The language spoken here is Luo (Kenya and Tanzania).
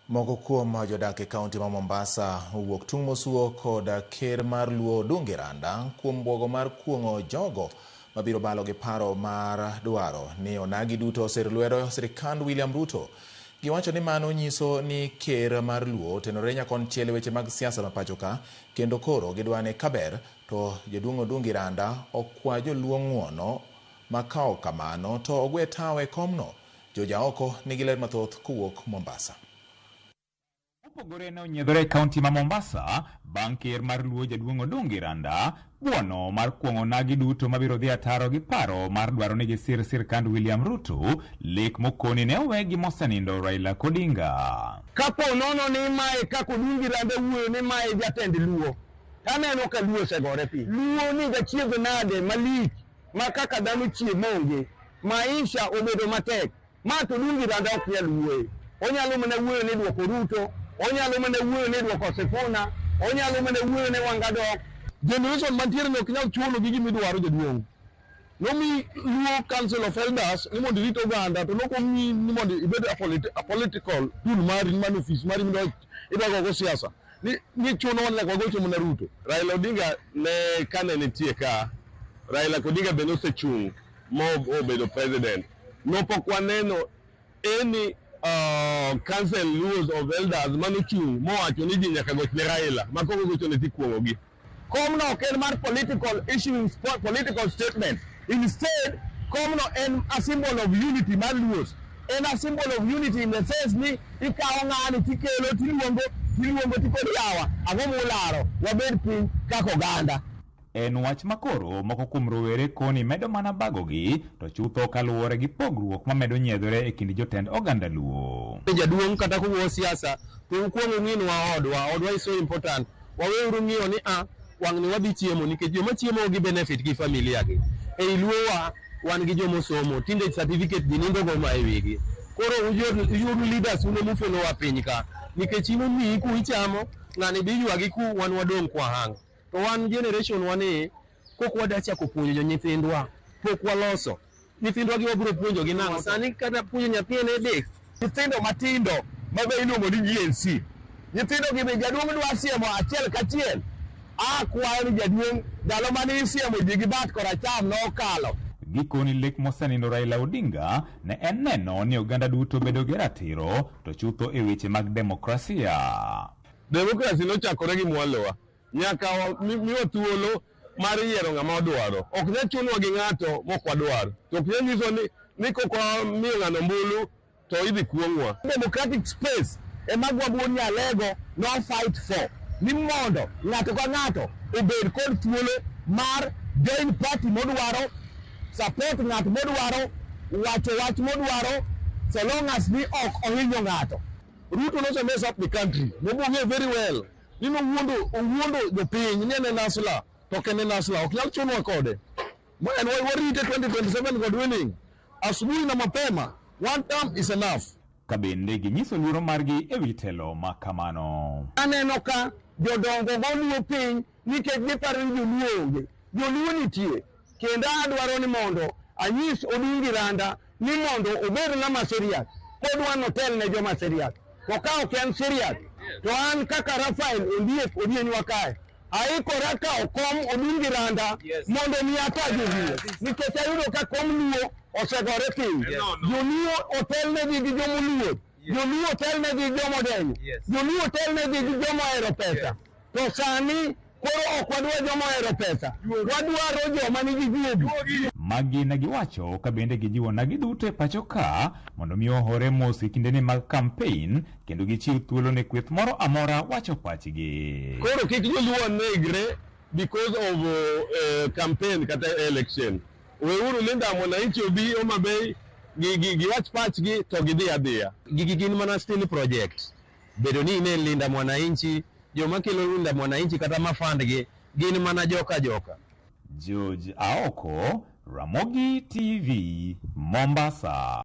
Moko kuom jodak e kaunti ma Mombasa owuok tung' mosuo kod ker mar Luo Odungi Randa kuom buogo mar kuong'o jogo mabiro balo gi paro mar dwaro ni onagi duto osir lwedo sirikand William Ruto. Giwacho ni mano nyiso ni ker mar Luo otenore nyakonchiel e weche mag siasa ma pacho ka kendo koro gidwa ni kaber to jaduong' Odungi Randa okwa joluo ng'uono ma ka ok kamano to ogwe tawo e komno. George Aoko nigi ler mathoth kowuok Mombasa. Mopogore ne onyiedhore e kaunti ma Mombasa bang' ker mar Luo jaduong' Odungi Randa buono mar kuong'o onagi duto mabiro dhi ataro gi paro mar dwaro ni gisir sirkand William Ruto lek mokoni ne owegi mosenindo Raila Odinga. Kapo nono ni mae kaka Odungi Randa wuoyo ni mae jatend Luo, taneno ka Luo osegore piny. Luo ni gachiedh nade malich ma kaka dhano chiemo onge, maisha obedo matek. Ma to Odungi Randa ok nyal wuoye. Onyalo mana wuoyo ni duoko Ruto, onyalo mana wuoyo ni duoko Sifuna, onyalo mana wuoyo ni Wanga dok. Generation mantiere ni ok nyal chuno gi gima idwaro jaduong'. Nomi Luo Council of Elders ni mondo irit oganda to nokomiyi ni mondo ibed a political tool mari mano ofis mari midwa idwa gogo siasa. Ni chuno wan nyaka wagoche mana Ruto. Raila Odinga ne kane nitie ka, Raila Odinga be nosechung' mo obedo president. Nopok waneno any council Luos of Elders manochung' mowacho ni ji nyaka goch ne Raila, ma kok ogochone tikuong'o gi. Komno ok en mar political issuing political statement. Instead, komno en a symbol of unity mar Luos. En a symbol of unity in the sense ni ikawo ng'ani tikelo tiluongo tiluongo tikod yawa ang'o mularo wabed piny kaka oganda. En wach makoro moko kuom rowere koni medo mana bagogi to chutho kaluwore gi pogruok mamedo nyiedhore e kind jotend oganda Luo. Jaduong' kata kuwuo siasa to ukuong ung'inwa odwa, odwa is so important. Waweuru ng'iyo ni a wang'ni wadhi chiemo nikech joma chiemo gi benefit gi familia gi. Ei Luowa wan gi jomosomo, tinde certificate ji nindo go ma e wigi. Koro uyudu leaders un emufelowa piny ka nikech in omiyi ku ichamo, ng'ani bi ywagi ku wan wadong' kwa hang. To wan generation wani kok wada chako puonjo nyithindwa, pok waloso. Nyithindwa gi wabiro puonjo gi nang'o? Sani kata puonjo nyathi en headache. Nyithindo matindo ma be iluongo ni Gen Z. Nyithindo gi be jaduong' dwa siemo achiel kachiel. Akwayo ni jaduong' ndalo mane isiemo ji gi bat koracham nokalo. Gikoni lek mosenindo Raila Odinga ne en neno ni oganda duto bedo gi ratiro to chutho e weche mag demokrasia. Demokrasi nochakore gi mwalowa. Nyaka miwa thuolo mar yiero ng'ama wadwaro. Ok nyal chunwa gi ng'ato mok wadwar. To ok nyal nyiso ni kok wamiyo ng'ano ombulu to idhi kuong'wa. Democratic space ema Gwabur Nyalego no fight for. Ni mondo ng'ato ka ng'ato obed kod thuolo mar join party modwaro, support ng'at modwaro, wacho wach modwaro, so long as ni ok ohinyo ng'ato. Ruto nose mess up the country. Nobong'e very well. Ni nowuondo owuondo jopiny ni en en hustler to ok en en hustler. Ok nyal chunwa kode. Ma en warite 2027 God willing. Asubuhi na mapema. One term is enough. Ka bende ginyiso luoro margi e wi telo ma kamano. Aneno ka jodongo go luo piny nikech giparo ni joluo onge. Joluo nitie. Kendo adwaro ni mondo anyis Odungi Randa ni mondo obed ng'ama serious. Kodwa notel ne joma serious. To ka ok en serious, to an kaka Raphael Ondiek Odienywa kae, aikora kawo kom Odungi Randa mondo mi ata joluo. Nikech ayudo ka kom Luo osegore piny. Joluo otelnegi gi jomoluor. Joluo otelnegi gi jomodenyo. Joluo otelnegi gi jomohero pesa. To sani koro ok wadwa joma ohero pesa, wadwaro joma nigi juogi. Magi ne giwacho ka bende gijiwo onagi duto e pacho ka mondo mi ohore mos e kindeni mag kampein kendo gichiw thuolo ne kweth moro amora wacho pachgi. Koro kik joluo negre because of campaign kata election. Weuru Linda Mwananchi obi Homa Bay giwach pachgi to gidhi adhiya. Gigi gin mana still project. Bedo ni ine Linda Mwananchi, joma kelo Linda Mwananchi kata ma fund gi gin mana joka joka. George Aoko, Ramogi TV, Mombasa.